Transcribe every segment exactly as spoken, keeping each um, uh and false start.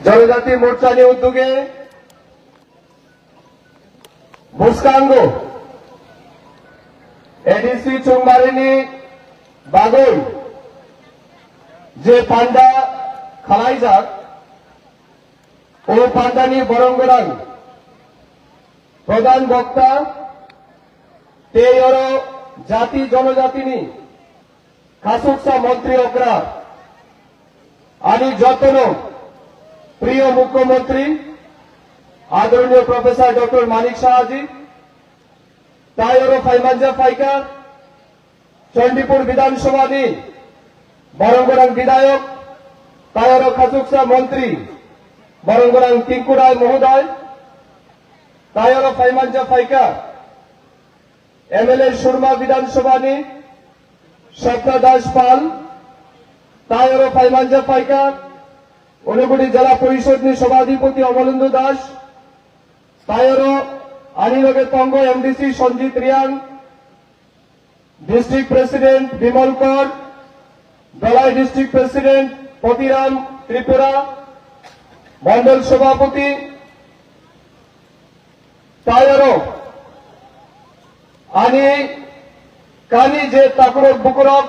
Janajati Morchani uddoge bwskango A D C chwngbarini bagwi je panda khalaijak, o pandani borong gwnang pradhan bokta tei oro jati jonojatini khasuksa montri okra ani jotono priyo mukhyamantri adoroniyo Professor Doctor Manik Saha ji, tai oro phaimanja phaikha Chandipur Bidhan Sabha ni borong gwnang bidhayok, tai oro khasuksa montri borong gwnang Tinku Rai mohoday, tai oro phaimanja phaikha M L A Surma Bidhan Sabha ni Sapna Das Pal, tai oro phaimanja phaikha Unakoti Jela Porishod ni Sabhadipoti Omolendu Das, tai oro ani loge tongo M D C Sanjit Reang, District President Bimal Kor, Dhalai District President Patiram Tripura, Mondol Sabhapati, tai oro ani kani je takurok bukurok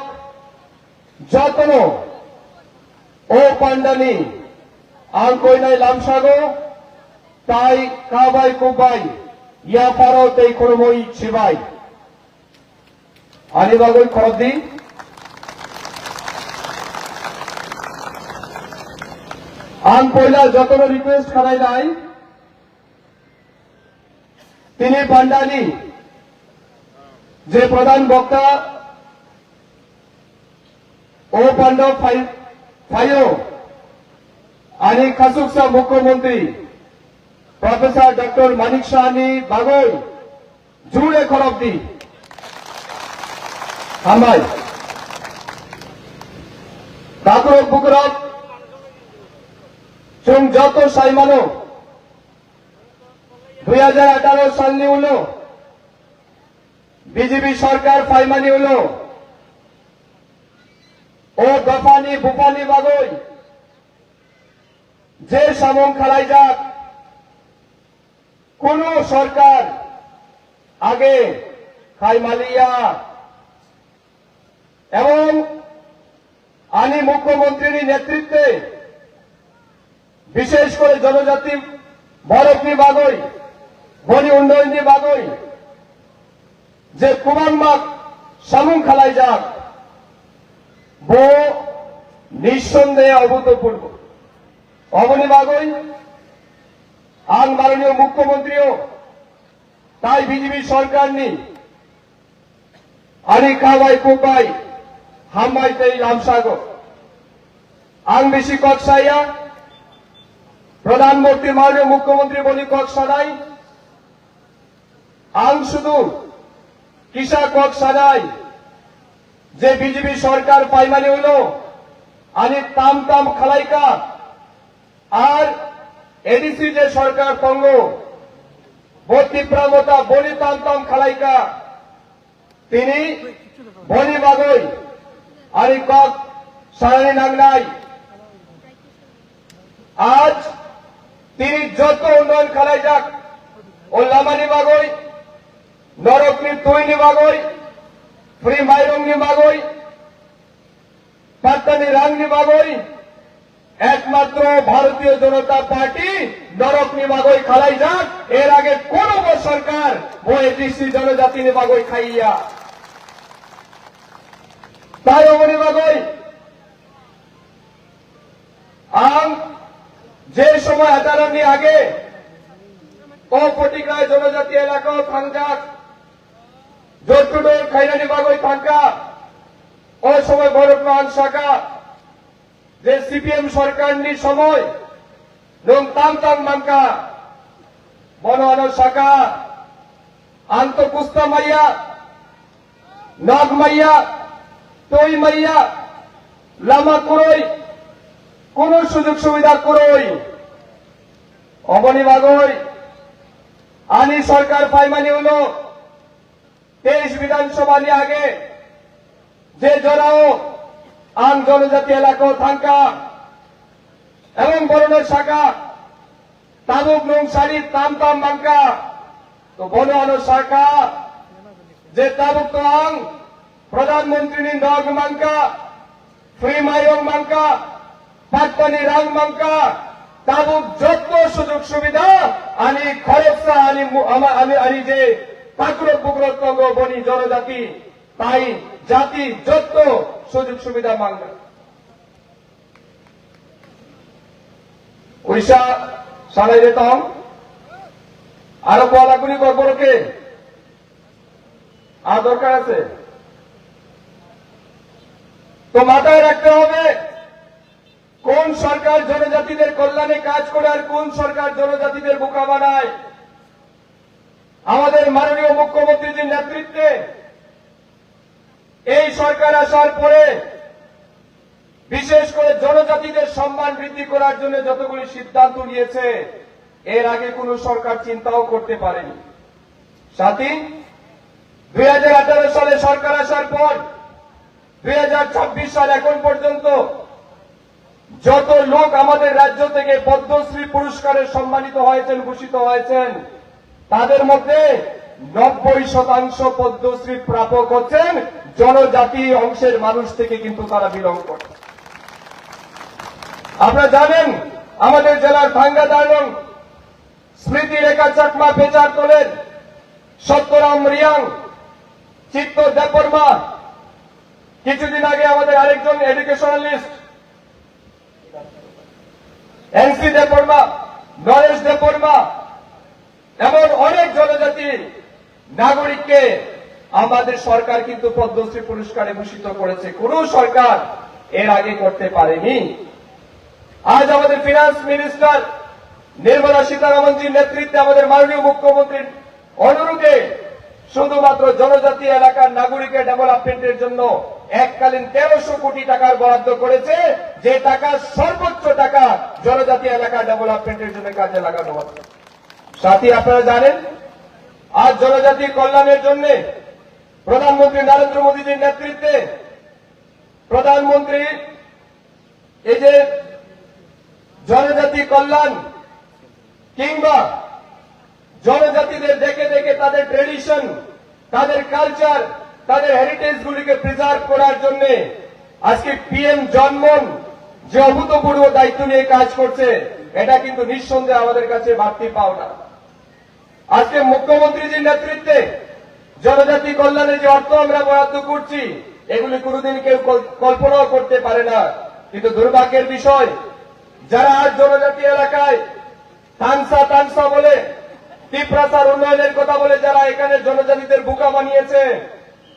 jotono o pandani ang koinai lamsago tai kabai kubai yapharo tei khoromoi sibai. Ani bagwi khorokdi. Ang poila jotono request khalai nai, tini pandani je pradhan bokta o pando phai-, phaio ani khasuksa mukhyamantri Professor Doctor Manik Saha ni bagwi jure khorokdi. Hambai. Takurok bukurok, chwng joto saimano, dui hajar atharo salni ulo B J P sarkar phaimani ulo o dophani buphani bagwi je samung khalaijak, kunu sarkar age khaimaliya. Ebong ani mukhyamantri ni netritwe, bishesh kore jonojati borok ni bagwi, boni unnoyon ni bagwi je kwbangma samung khalaijak, bo nissondehe abhutopurbo. Oboni bagwi ang manoniyo mukhyamantri o tai B J P sarkar ni ani kabai kubai hambai tei lamsago. Ang bisi kok saya, Pradhan Mantri, manoniyo mukhyamantri boni kok sanai. Ang sudu kisa kok sanai je B J P sarkar phaimani ulo ani tam tam khalaikha, ar A D C je sarkar tongo, bo Tipra Motha boni tam tam khalaikha. Tini boni bagwi ani kok sanani nangnai. Aaj tini joto unnoyon khalaijak, o lamani bagwi, norokni twini bagwi, free mairungni bagwi, pattani rangni bagwi, ekmatro Bharatiya Janata Party norokni bagwi khalaijak, er age kono bo sarkar bo A D C jonojatini bagwi khaiya. Tai oboni bagwi ang je somoy hajaranni age o Patigrai Jonojati elakao thangjak, door to door khainani bagwi thangkha, o somoy borokno ang sakha, je C P M sarkarni somoy nwng tam tam mankha, bono ano sakha, ang to kusta maya, nok maya, twi maya, lama kwrwi, kunu sujug subida kwrwi. Oboni bagwi ani sarkar phaimani ulo teis Bidhan Sabha ni age je jorao ang Jonojati elakao thangkha, Ebong borokno saka, tabuk nwng sari tam tam mangka, to bono ano saka je tabuk to ang Pradhan Mantri ni nog mangka, free mairong mangka, pattani rang mangka, tabuk jotto sujog subida ani khoroksa ani mu-, ama-, ani, ani je takrok bukrok tongo boni jonojati tai jati jotto sujog subida mangka. Uisa salai de tong. Aro kola kuni kokborok ke. Ar dorkar ase. তো মাথায় রাখতে হবে, কোন সরকার জনজাতিদের কল্যাণে কাজ করে আর কোন সরকার জনজাতিদের বোকা বানায়। আমাদের মাননীয় মুখ্যমন্ত্রীজির নেতৃত্বে এই সরকার আসার পরে বিশেষ করে জনজাতিদের সম্মান বৃদ্ধি করার জন্য যতগুলি সিদ্ধান্ত নিয়েছে, এর আগে কোনো সরকার চিন্তাও করতে পারেনি। সাথী, দুই হাজার আঠারো সালে সরকার আসার পর দুই হাজার ছাব্বিশ সাল এখন পর্যন্ত যত লোক আমাদের রাজ্য থেকে পদ্মশ্রী পুরস্কারে সম্মানিত হয়েছেন, ভূষিত হয়েছেন, তাদের মধ্যে নব্বই শতাংশ পদ্মশ্রী প্রাপক হচ্ছেন জনজাতি অংশের মানুষ থেকে, কিন্তু তারা বিলং করছেন। আপনারা জানেন, আমাদের জেলার থাঙ্গা দারলং স্মৃতি রেখা চাকমা পেচার তোলেন, সত্যরাম রিয়াং, চিত্ত দেববর্মা, কিছুদিন আগে আমাদের আরেকজন এডুকেশনালিস্ট এনসি দেববর্মা, নরেশ দেববর্মা, এমন অনেক জনজাতি নাগরিককে আমাদের সরকার কিন্তু পদ্মশ্রী পুরস্কারে ভূষিত করেছে। কোনো সরকার এর আগে করতে পারেনি। আজ আমাদের ফিনান্স মিনিস্টার নির্মলা সীতারামনজির নেতৃত্বে আমাদের মাননীয় মুখ্যমন্ত্রীর অনুরোধে শুধুমাত্র জনজাতি এলাকার নাগরিকের ডেভেলপমেন্টের জন্য এককালীন তেরোশো কোটি টাকার বরাদ্দ করেছে, যে টাকা সর্বোচ্চ টাকা জনজাতি এলাকার ডেভেলপমেন্টের জন্য কাজে লাগানো হচ্ছে। সাথী, আপনারা জানেন, আজ জনজাতি কল্যাণের জন্য প্রধানমন্ত্রী নরেন্দ্র মোদীজির নেতৃত্বে প্রধানমন্ত্রী এই যে জনজাতি কল্যাণ কিংবা জনজাতিদের দেখে দেখে তাদের ট্রেডিশন, তাদের কালচার, তাদের হেরিটেজ গুলিকে প্রিজার্ভ করার জন্য আজকে পিএম জনমন যে অভূতপূর্ব দায়িত্ব নিয়ে কাজ করছে, এটা কিন্তু নিঃসন্দেহে আমাদের কাছে বাড়তি পাওনা। আজকে মুখ্যমন্ত্রীজির নেতৃত্বে জনজাতি কল্যাণে যে অর্থ আমরা বরাদ্দ করছি, এগুলি কোনোদিন কেউ কল-, কল্পনাও করতে পারে না। কিন্তু দুর্ভাগ্যের বিষয়, যারা আজ জনজাতি এলাকায় থানসা টানসা বলে, তিপ্রাসার উন্নয়নের কথা বলে যারা এখানে জনজাতিদের বোকা বানিয়েছে,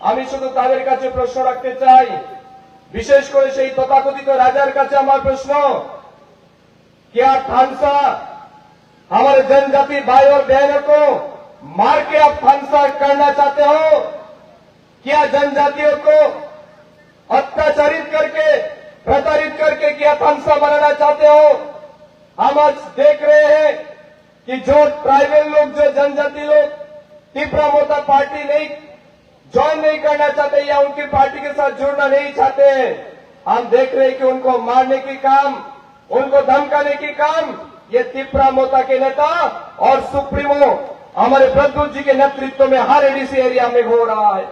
আমি শুধু তাদের কাছে প্রশ্ন রাখতে চাই, বিশেষ করে সেই তথাকথিত রাজার কাছে আমার প্রশ্ন, क्या थानसा हमारे जनजाति भाई और बहनों को मार के आप थानसा करना चाहते हो? क्या जनजातियों को अत्याचारित करके, प्रताड़ित करके क्या थानसा बनाना चाहते हो? हम आज देख रहे हैं कि जो ट्राइबल लोग, जो जनजाति लोग तिपरा मोर्चा पार्टी नहीं ज्वाइन नहीं करना चाहते या उनकी पार्टी के साथ जुड़ना नहीं चाहते, हम देख रहे हैं कि उनको मारने की काम, उनको धमकाने की काम ये तिपरा मोर्चा के नेता और सुप्रीमो हमारे प्रद्युत जी के नेतृत्व में हर एडीसी एरिया में हो रहा है।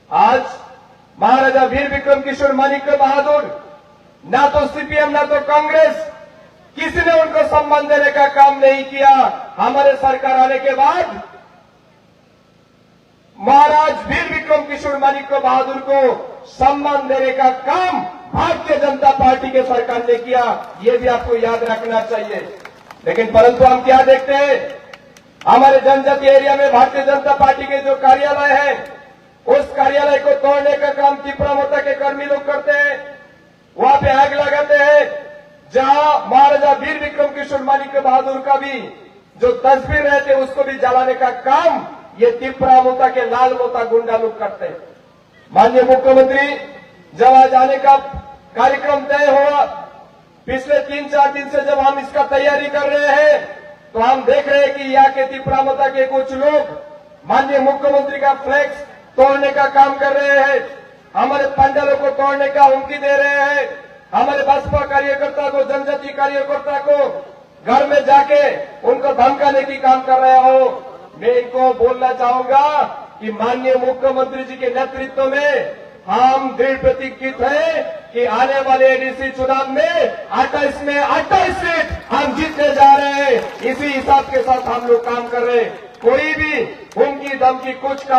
आज महाराजा वीर विक्रम किशोर माणिक्य बहादुर, ना तो सीपीएम ना तो कांग्रेस, किसी ने उनको सम्मान देने का काम नहीं किया। हमारे सरकार आने के बाद महाराज वीर विक्रम किशोर माणिक्य बहादुर को सम्मान देने का काम भारतीय जनता पार्टी के सरकार ने किया, ये भी आपको याद रखना चाहिए। लेकिन परंतु हम क्या देखते हैं, हमारे जनजातीय एरिया में भारतीय जनता पार्टी के जो कार्यालय है, उस कार्यालय को तोड़ने का काम तिपरा मोर्चा के कर्मी लोग करते हैं। वहां पे आग लगाते हैं, जहां महाराजा वीर विक्रम किशोर माणिक्य बहादुर का भी जो तस्वीर रहते, उसको भी जलाने का काम ये तिपरा मोर्चा के लाल मोर्चा गुंडा लोग करते हैं। माननीय मुख्यमंत्री, जब आज आने का कार्यक्रम तय हुआ, पिछले तीन चार दिन से जब हम इसका तैयारी कर रहे हैं, तो हम देख रहे हैं कि यहाँ के तिपरा मोर्चा के कुछ लोग माननीय मुख्यमंत्री का फ्लैक्स तोड़ने का काम कर रहे हैं, हमारे पंडालों को तोड़ने का हुमकी दे रहे हैं। हमारे बसपा कार्यकर्ता को, जनजाति कार्यकर्ता को घर में जाके उनको धमकाने की काम कर रहे हो। मैं इनको बोलना चाहूंगा कि माननीय मुख्यमंत्री जी के नेतृत्व में हम दृढ़ प्रतिज्ञित हैं कि आने वाले एडीसी चुनाव में अट्ठाईस में अट्ठाईस सीट हम जीतने जा रहे हैं। इसी हिसाब के साथ हम लोग काम कर रहे हैं। कोई भी हुमकी धमकी कुछ का